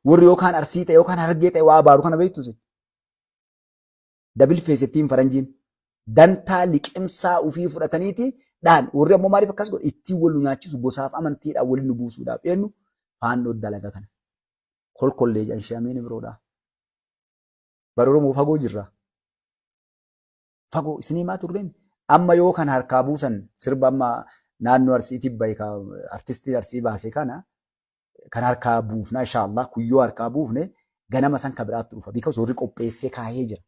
Warri yookaan Arsii ta'e yookaan Harargee ta'e waa abaaru kana beektu isin. Dabil feesettiin faranjiin dantaa liqimsaa ufii fudhataniiti dhaan warri ammoo maaliif akkas godhu ittiin wal nu nyaachisu gosaaf amantiidhaan waliin nu buusuudhaaf eenyu faannoo dalaga kana. Kolkollee jedhan shee amiin biroodhaa. Bara Oromoo fagoo jirra. Fagoo isinii maa turreen amma yoo kan harkaa buusan sirba amma naannoo Arsiitii bahe ka artistiin Arsii baase kana kan harkaa buufna inshaallah kun yoo harkaa buufne ganama san ka biraatti dhufa because warri qopheessee kaahee jira.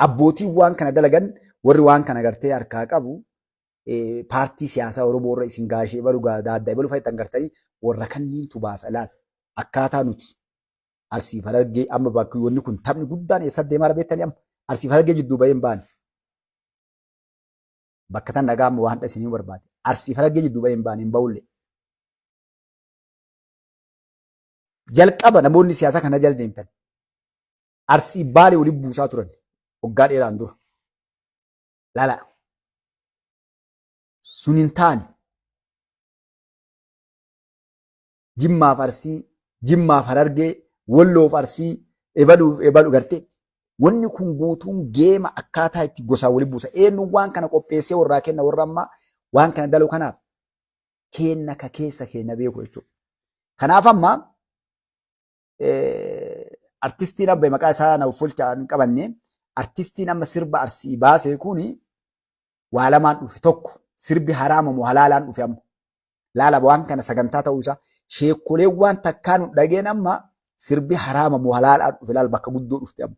Abbootiin waan kana dalagan warri waan kana gartee harkaa qabu paartii siyaasaa Oromoo irra isin gaashee balu daaddaa balu fa'itti gartanii warra kanniintu baasa laal akkaataa nuti Arsiif Harargee amma bakki wanni kun taphni guddaan eessatti deemaa jira beektanii amma Arsiif Harargee jidduu bahee hin baane. Bakka tan dhagaa amma waan isinii barbaade. Arsiif Harargee jidduu bahee hin baane hin ba'ullee. Jalqaba namoonni siyaasaa kana jala deemtan Arsii Baalee waliin buusaa turan waggaa dheeraan dura. Lala. Sun hin taane. Jimmaaf Arsii, Jimmaaf Harargee, Walloof Arsii, ebaluuf ebalu gartee wanni kun guutuun geema akkaataa itti gosaan waliin buusa. Eenyu waan kana qopheessee warraa kenna warra ammaa waan kana dalu kanaaf kenna ka keessa kenna beeku jechuudha. Kanaaf amma artistiin abbe maqaa isaa na fulcha hin qabanne artistiin amma sirba Arsii baase kuni waa lamaan dhufe tokko sirbi haraama moo halaalaan dhufe amma. Laala waan kana sagantaa ta'uu isaa sheekoleen waan takkaa nu dhageen amma sirbi haraama moo halaalaan dhufe laal bakka guddoo dhufte amma.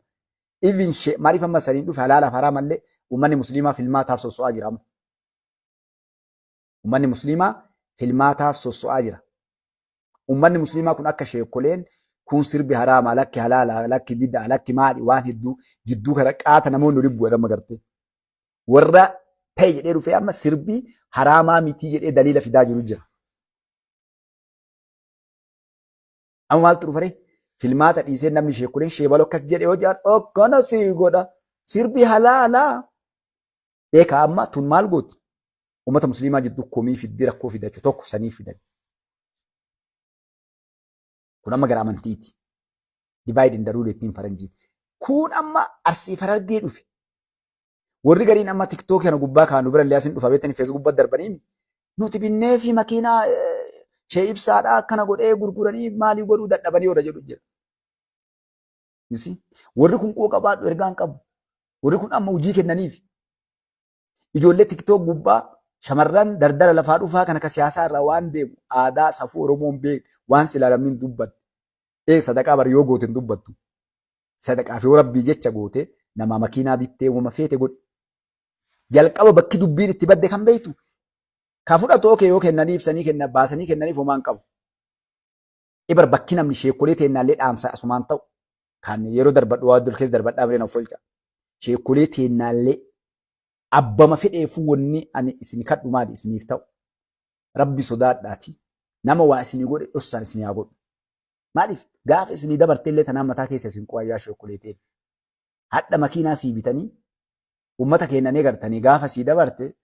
Even maaliif amma saniin dhufe halaalaaf haraamallee uummanni musliimaa filmaataaf sosso'aa jira amma. Uummanni musliimaa filmaataaf sosso'aa jira. Uummanni musliimaa kun akka sheekoleen kun sirbi haraama lakki halaala lakki bid'a lakki maali waan hedduu jidduu kana qaata namoonni waliin bu'an amma gartee. Warra ta'e jedhee dhufee amma sirbi haraamaa mitii jedhee daliila fidaa jiru jira. Amma maaltu dhufaree? Filmaata dhiisee namni sheekoleen sheebaloo akkas jedhe yoo jedhan akkana sii godha sirbi halaalaa. Eekaa amma tun maal gooti? Uummata musliimaa jidduu komii fiddee rakkoo fidachuu tokko saniif fidan. Kun amma gara amantiiti. Divide and rule ittiin faranjiin. Kun amma Arsii Harargee dhufe. Warri gariin amma tiktookii kana gubbaa kaanu bira illee asin dhufa beektanii fees gubbaa darbanii nuti binnee fi makiinaa shee ibsaadhaa akkana godhee gurguranii maalii godhuu dadhabanii warra jedhu jira. You see? Warri kun quba qabaadhu ergaa hin qabu. Warri kun amma hojii kennaniif. Ijoollee tiktook gubbaa shamarran dardara lafaa dhufaa kan akka siyaasaa irraa waan deemu aadaa safuu Oromoon beeku waan silaa namni hin dubbanne. Ee sadaqaa bar yoo goote hin dubbattu. Sadaqaa fi yoo rabbii jecha goote namaa makiinaa bittee uumama feete godhi. Jalqaba bakki dubbiin itti badde kan beektu. Ka fudhatu okee yoo kennanii ibsanii kenna baasanii kennaniif homaa hin qabu. Ibar bakki namni sheekolee teennaallee dhaamsa asumaan ta'u kan yeroo darbadhu waa dur keessa darbadhaa bireen of olcha. Sheekolee teennaallee abbama fedheefuu wanni ani isin kadhu maali isiniif ta'u. Rabbi sodaadhaati. Nama waa isinii godhe dhossaan isinii haa godhu. Maaliif gaafa isinii dabarteellee tanaan mataa keessa isin qo'ayyaa sheekolee teen. Hadha makiinaa sii bitanii uummata keennan eegartanii gaafa sii dabarte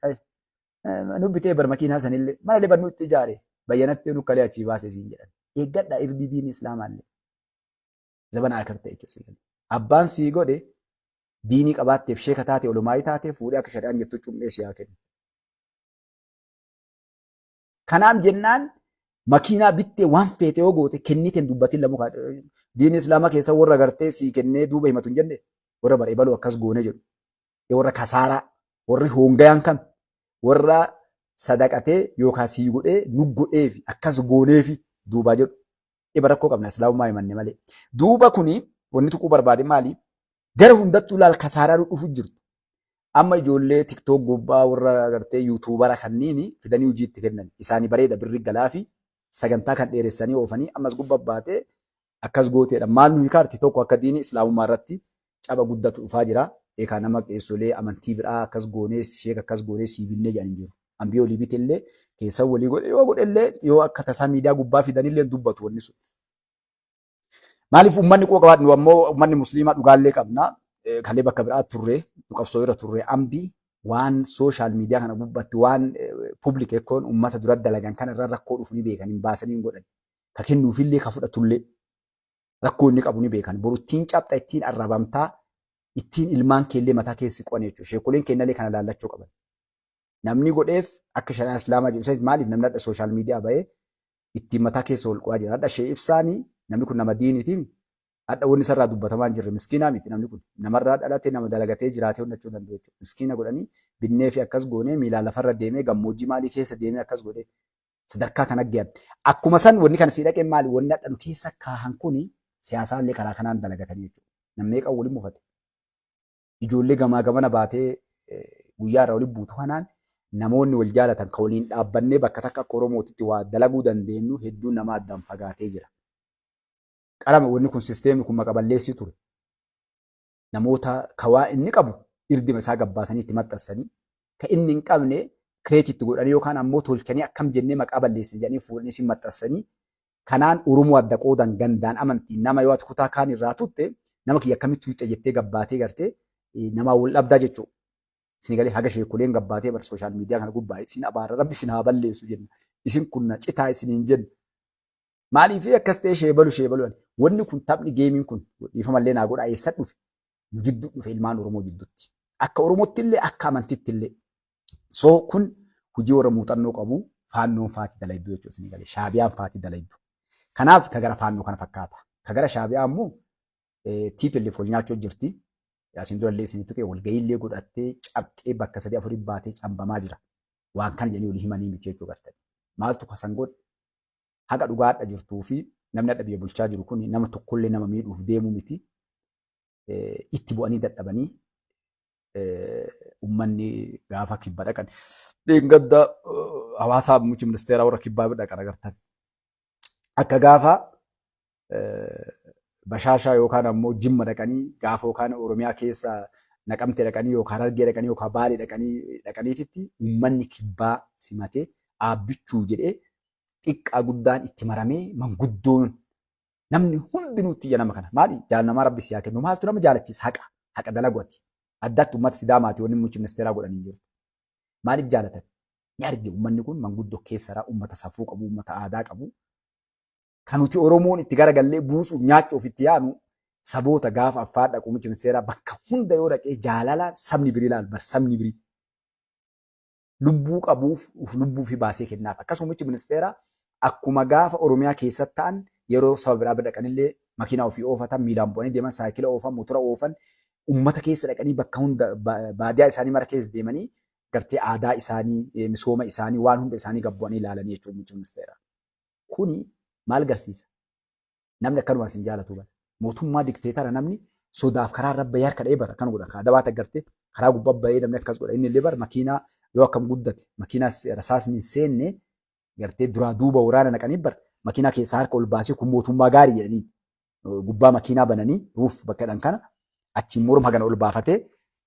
nu bitee bar makiinaa sanillee mana libannu itti ijaare bayyanatti nu kalee achii baase siin jedhan. Eeggadha irdii diinii islaamaallee. Zabana akar ta'e jechuudha. Abbaan sii godhe diinii qabaatteef sheeka taate olumaayii taate fuudhee akka shari'aan jettu cummee si haa kennu. Kanaaf jennaan makiinaa bittee waan feete yoo goote kenniteen dubbatin lamu diinii islaamaa keessa warra gartee sii kennee duuba himatu hin jenne warra bara ebaluu akkas goone jedhu. Warra kasaaraa warri hoongayaan kam warra sadaqatee yookaan sii godhee nu godheefi akkas gooneefi duubaa jedhu. Dhiba rakkoo qabna islaamummaa himanne malee. Duuba kuni wanni tuquu barbaade maali? Gara hundattuu laal kasaaraa nu dhufu jirtu. Amma ijoollee tiktook gubbaa warra agartee yuutuubara kanniini fidanii hojii itti kennan. Isaanii bareeda birri galaafi sagantaa kan dheeressanii oofanii ammas gubba baatee akkas gooteedha. Maal nu hikaarti tokko akka diinii islaamummaa irratti caba guddatu dhufaa jira. Eekaa nama qeessolee amantii biraa akkas goonee sheeka akkas goonee sii binnee jedhan hin jiru. Ambiyoo olii bitellee keessa walii godhe yoo godhellee yoo akka tasaa miidiyaa gubbaa fidanillee dubbatu wanni sun. Maaliif uummanni quba qabaadhu ammoo uummanni musliimaa dhugaallee qabna. Kalee bakka biraa turre nu qabsoo irra turre ambii. Waan social media kana gubbatti waan public ekkoon uummata dura dalagan kana irra rakkoo dhufu ni beekan, hin baasanii hin godhan. Ka kennuufillee ka fudhatullee rakkoo inni qabu ni beekan. Boru ittiin cabxa, ittiin arrabamtaa, ittiin ilmaan keellee mataa keessi qo'an jechuudha. Sheekoleen kennallee kana laallachuu qaban. Namni godheef akka shari'aa Islaamaa jedhu sanitti, maaliif namni hadha social media bahee ittiin mataa keessa ol qo'aa jira? Hadha shee ibsaanii, namni kun nama diiniitiin hadha wanni isarraa dubbatamaa hin jirre, miskiinaa miti namni kun. Namarraa dhalate, nama dalagatee jiraatee honnachuu danda'u jechuudha. Miskiina godhanii binnee fi akkas goonee miilaan lafarra deemee, gammoojjii maalii keessa deemee, akkas godhee sadarkaa kana gahan. Akkuma san wanni kana sii dhaqeen maali? Wanni hadha nu keessa kaahan kuni siyaasaallee karaa kanaan dalagatanii jechuudha. Namni meeqa waliin mufate? Ijoollee gamaa gamana baatee guyyaa irraa waliin buutu kanaan namoonni wal jaalatan kan waliin dhaabbannee bakka takka akka Oromootitti waa dalaguu dandeenyu hedduun nama addaan fagaatee jira. Qarama wanni kun, sisteemni kun maqa balleessii ture. Namoota kawaa inni qabu irdima isaa gabbaasanii itti maxxansanii, ka inni hin qabne create itti godhanii yookaan ammoo tolchanii, akkam jennee maqaa balleessine jedhanii fuudhanii isin maxxansanii, kanaan Oromoo adda qoodan, gandaan, amantiin. Nama yoo ati kutaa kaan irraa tutte, nama kiyya akkamitti tuqxe jettee gabbaatee gartee namaa wal dhabdaa jechuudha. Isin galee haga sheekoleen gabbaatee bar social media kana gubbaa isin abaara, rabbi isin haa balleessu jenna. Isin kunna citaa isiniin jenna. Maaliif akkas ta'e? Sheebalu sheebalu. Wanni kun, taphni gameiin kun, dhiifamallee naa godhaa, eessa dhufe? Nu jidduu dhufe, ilmaan Oromoo jidduutti. Akka Oromootti illee, akka amantitti illee. So kun hojii warra muuxannoo qabu, faannoon faati dalaydu jechuudha isin galee. Shaabiyaan faati dalaydu. Kanaaf ka gara faannoo kana fakkaata. Ka gara shaabiyaa immoo TPLF wal nyaachuu jirti. Asiin durallee isin tuqee, walgahiillee godhattee cabxee bakka sadii afurii baatee cambamaa jira. Waan kana jedhanii walii himanii miti jechuu gartanii. Maaltu kasan godhe? Haqa dhugaadha jirtuu fi namni hadha biyya bulchaa jiru kun nama tokkollee nama miidhuuf deemu miti. Itti bu'anii dadhabanii uummanni gaafa kibba dhaqan. Dheengadda hawaasaa muummichi ministeeraa warra kibbaa dhaqan agartan. Akka gaafa Bashaashaa yookaan ammoo Jimma dhaqanii, gaafa yookaan Oromiyaa keessa Naqamte dhaqanii yookaan Harargee dhaqanii yookaan Baalee dhaqanii dhaqaniititti uummanni kibbaa simatee dhaabbichuu jedhee xiqqaa guddaan itti maramee, manguddoon, namni hundinuu itti iyya nama kana. Maali? Jaalnamaa rabbi siyaa kennu. Maaltu nama jaalachiisa? Haqa. Haqa dalagu ati. Addatti uummata Sidaamaati wanni muummichi ministeeraa godhanii hin jirtu. Maaliif jaalatan? Ni arge uummanni kun manguddoo keessaraa, uummata safuu qabu, uummata aadaa qabu. Kan nuti Oromoon itti garagallee buusuuf nyaachuuf itti yaanu saboota gaafa Affaar dhaqu muummichi ministeeraa bakka hunda yoo dhaqee jaalalaan sabni birii laal bar, sabni birii lubbuu qabuuf uf lubbuu fi baasee kennaaf. Akkasuma muummichi ministeeraa akkuma gaafa Oromiyaa keessatti ta'an, yeroo saba biraa bira dhaqanillee makiinaa ofii oofatan, miilaan bu'anii deeman, saayikila oofan, motora oofan, uummata keessa dhaqanii bakka hunda baadiyaa isaanii mara keessa deemanii gartee aadaa isaanii, misooma isaanii, waan hunda isaanii gabbu'anii ilaalanii jechuudha muummichi ministeeraa. Kuni maal garsiisa? Namni akkanuma isin jaalatu bara. Mootummaa dikteetara namni sodaaf karaa irra bahee harka dha'ee bara akkana godha. Kaadabaa agartee karaa gubbaa bahee namni akkas godha. Inni illee bara makiinaa yoo akkam guddate makiinaa rasaasni hin seenne gartee duraa duuba waraana naqanii bara makiinaa keessaa harka ol baasee, kun mootummaa gaarii jedhanii gubbaa makiinaa bananii ruuf bakka jedhan kana achiin morma hagana ol baafatee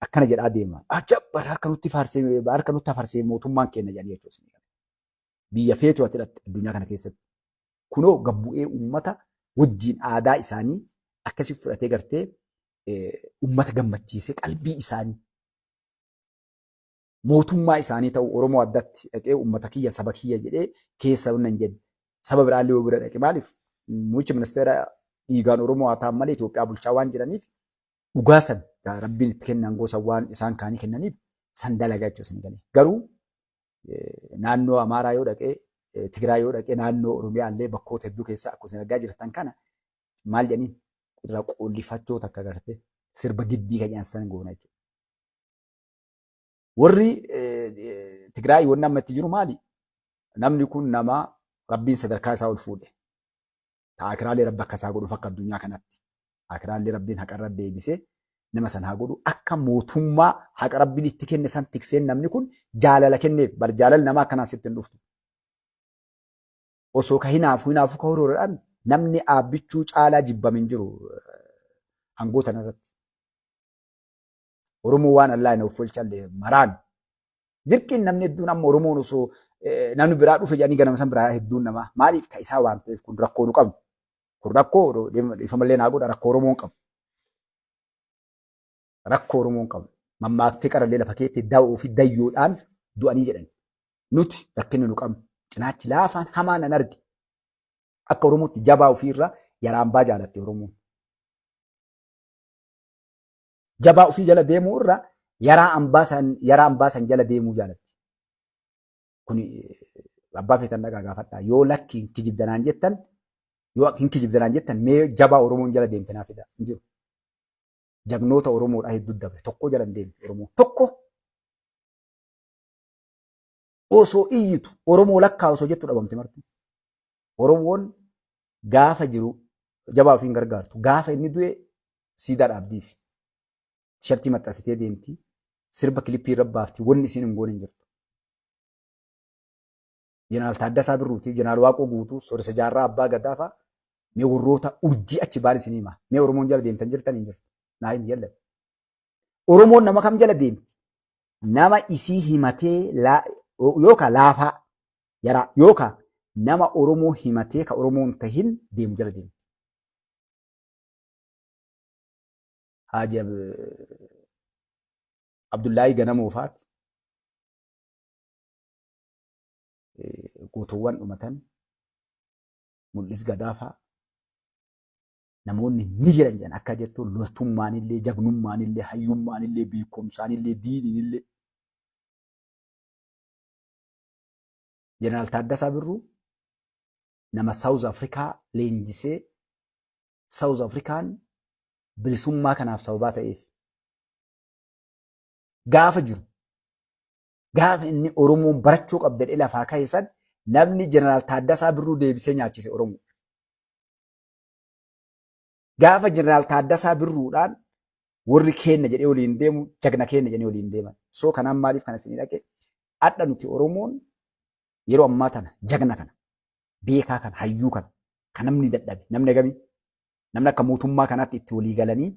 akkana jedhaa deema. Ajab, bara harka nutti faarsee, harka nutti hafarsee mootummaan keenya jedhanii jechuudha. Biyya feetu ati hidhatte addunyaa kana keessatti. Kunoo gabbu'ee uummata wajjin aadaa isaanii akkasi fudhatee gartee uummata gammachiisee, qalbii isaanii mootummaa isaanii ta'u, Oromoo addatti dhaqee uummata kiyya, saba kiyya jedhee keessa hin jedhe. Saba biraallee yoo bira dhaqe, maaliif muummichi ministeera dhiigaan Oromoo haa ta'an malee Itoophiyaa bulchaa waan jiraniif, dhugaa san rabbiin itti kennan gosa waan isaan kaanii kennaniif san dalagaa jechuudha isin galee. Garuu naannoo Amaaraa yoo dhaqee, Tigraay yoo dhaqee, naannoo Oromiyaa illee bakkoota hedduu keessa akkuma isin argaa jirtan kana maal jedhanii irraa qoollifachoo takka gartee sirba giddii kan jedhan san goona jechuudha. Warri Tigraay wanni amma itti jiru maali? Namni kun nama rabbiin sadarkaa isaa ol fuudhe. Ta akiraalee rabbi akka isaa godhuuf akka addunyaa kanatti. Akiraalee rabbiin haqarra deebisee nama san haa godhu. Akka mootummaa haqa rabbiin itti kenne san tikseen namni kun jaalala kenneef. Bar jaalalli namaa akkanaan sitti hin dhuftu. Osoo ka hinaafu hinaafu ka horoodhaan namni aabbichuu caalaa jibbame hin jiru hangoota irratti. Oromoo waan allaa hin of tolchallee maraan. Dirqiin namni hedduun amma Oromoon osoo namni biraa dhufe jedhanii ganama san biraa hedduun namaa maaliif ka isaa waan ta'eef, kun rakkoo nu qabnu. Kun rakkoo, dhiifamallee naa godha, rakkoo Oromoon qabu. Rakkoo Oromoon qabu. Mammaaktee qarallee lafa keetti da'oo fi dayyoodhaan du'anii jedhan. Nuti rakkinni nu qabnu cinaachi laafaan hamaan an arge. Akka Oromootti jabaa ofiirra yaraambaa jaalatte Oromoon. Jabaa ofii jala deemuu irra yaraa ambaa san jala deemuu jaalatti. Kun abbaa feetan dhaqaa gaafadhaa. Yoo lakki hin kijibdanaan jettan yoo hin kijibdanaan jettan mee jabaa Oromoon jala deemte naa fidaa hin jiru. Jagnoota Oromoodhaa hedduu dabre tokko jala hin deemne Oromoon tokko osoo iyyitu Oromoo lakkaa osoo jettu dhabamte marti. Oromoon gaafa jiru jabaa ofii hin gargaartu. Gaafa inni du'e siidaa dhaabdiif. Tishartii maxxansitee deemti. Sirba kilippii irra baafti. Wanni isiin hin goone hin jirtu. Jeneraal Taaddasaa Birruutiif Jeneraal Waaqoo Guutuu Sooressa Jaarraa Abbaa Gadaa fa'a mee warroota urjii achi baan isin hima. Mee Oromoon jala deemtan jirtan hin jirtu. Naa himi yalla. Oromoon nama kam jala deemti? Nama isii himatee yookaan laafaa yaraa yookaan nama Oromoo himatee ka Oromoon tahin deemu jala deemti. Haaji Abdullaahii Ganamoo faati gootowwan dhumatan Mul'is Gadaa faa namoonni ni jiran jedhan akka jettu loltummaanillee jagnummaanillee hayyummaanillee beekumsaanillee diiniinillee Jeneraal Taaddasaa Birruu nama South Afrikaa leenjisee South Afrikaan bilisummaa kanaaf sababaa ta'eef gaafa jiru gaafa inni Oromoon barachuu qabda jedhee lafaa ka'e san namni Jeneraal Taaddasaa Birruu deebisee nyaachise Oromoo. Gaafa Jeneraal Taaddasaa Birruudhaan warri keenna jedhee waliin deemu jagna keenna jedhanii waliin deeman. So kanaan maaliif kana isinii dhaqe adha nuti Oromoon yeroo ammaa tana jagna kana beekaa kana hayyuu kana kan namni dadhabe namni gamii namni akka mootummaa kanaatti itti walii galanii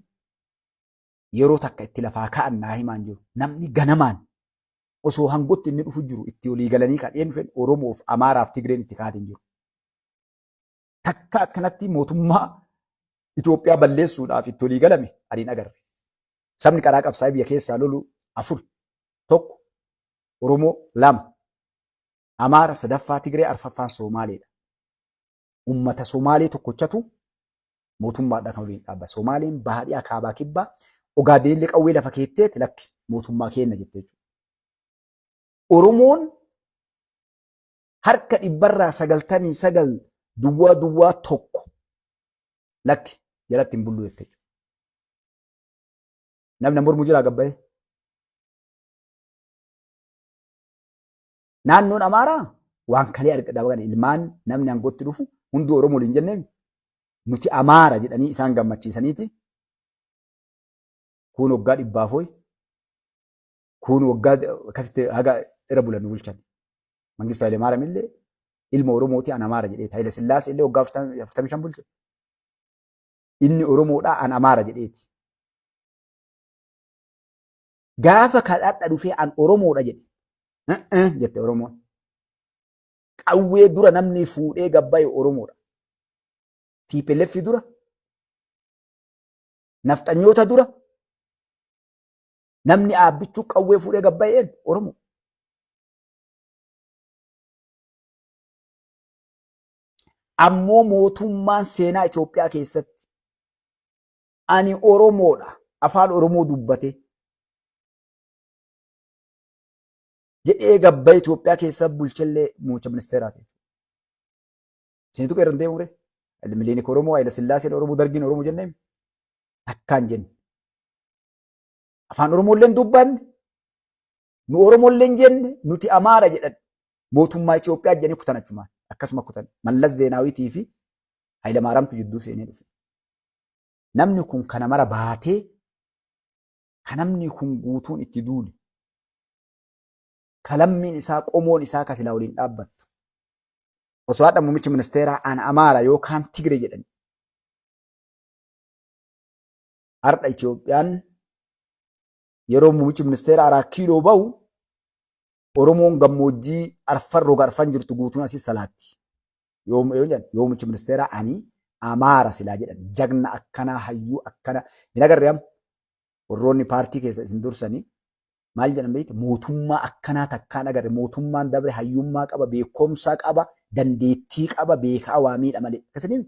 yeroo takka itti lafaa ka'an naa himaan jiru. Namni ganamaan osoo hangotti inni dhufu jiru itti walii galanii kan eenyu fedhu Oromoof Amaaraaf Tigreen itti kaatiin jiru. Takka akkanatti mootummaa Itoophiyaa balleessuudhaaf itti walii galame ani hin agarre. Sabni karaa qabsaa'ee biyya keessaa lolu afur tokko Oromoo lama Amaara sadaffaa Tigree arfaffaan Soomaaleedha. Ummata Somaalee tokkochatu mootummaadha kan waliin dhaabbata. Somaaleen baha dhiyaa kaabaa kibbaa Ogaadenillee qawwee lafa keetteeti lakki mootummaa keenna jette jechuudha. Oromoon harka dhibbarraa 99 duwwaa duwwaa tokko lakki jalatti hin bullu jette jechuudha. Namni mormu jiraa gabbayee. Naannoon Amaaraa waan kalee argatan ilmaan namni aangootti dhufu hunduu Oromoo waliin jennee nuti Amaara jedhanii isaan gammachiisaniiti. Kun waggaa dhibbaaf hoyi kun waggaa akkasitti haga irra bulan nu bulchan. Mangistuu Haile Maariyaam illee ilma Oromooti an Amaara jedheeti. Haile Sillaasee illee waggaa 45 bulche. Inni Oromoodhaa an Amaara jedheeti. Gaafa kadhadha dhufee an Oromoodha jedhe. Jette Oromoon. Qawwee dura namni fuudhee gabbaye Oromoodha. TPLF dura, nafxanyoota dura namni aabbichuu qawwee fuudhee gabbayeen Oromoo. Ammoo mootummaan seenaa Itoophiyaa keessatti ani Oromoodha afaan Oromoo dubbate jedhee gabbayee Itoophiyaa keessa bulchellee muummicha ministeeraati. Isinitu qeerran deemu ree? Miliinik Oromoo, Hayila Sillaaseen Oromoo, Dargiin Oromoo jennee takkaan jenne. Afaan Oromoo illee dubbanne, nu Oromoo illee jenne, nuti Amaara jedhan mootummaa Itoophiyaa jedhanii kutan achumaan akkasuma kutan. Mallas Zeenaawiitii fi Hayila Maaraamtu jidduu seenee dhufe. Namni kun kana mara baatee ka namni kun guutuun itti duule ka lammiin isaa qomoon isaa ka silaa waliin dhaabbattu. Osoo haadha muummichi ministeeraa an Amaara yookaan Tigire jedhani. Har'a Itoophiyaan yeroo muummichi ministeeraa Araa Kiiloo bahu Oromoon gammoojjii arfan roga arfan jirtu guutuun asii salaatti. Yoo jedhan yoo muummichi ministeeraa ani Amaara silaa jedhan jagna akkanaa hayyuu akkana hin agarre amma warroonni paartii keessa isin dursanii Maal jedhan beekte? Mootummaa akkanaa takkaan agarre. Mootummaan dabre hayyummaa qaba, beekumsa qaba, dandeettii qaba, beekaa waa miidha malee. Akkasanii.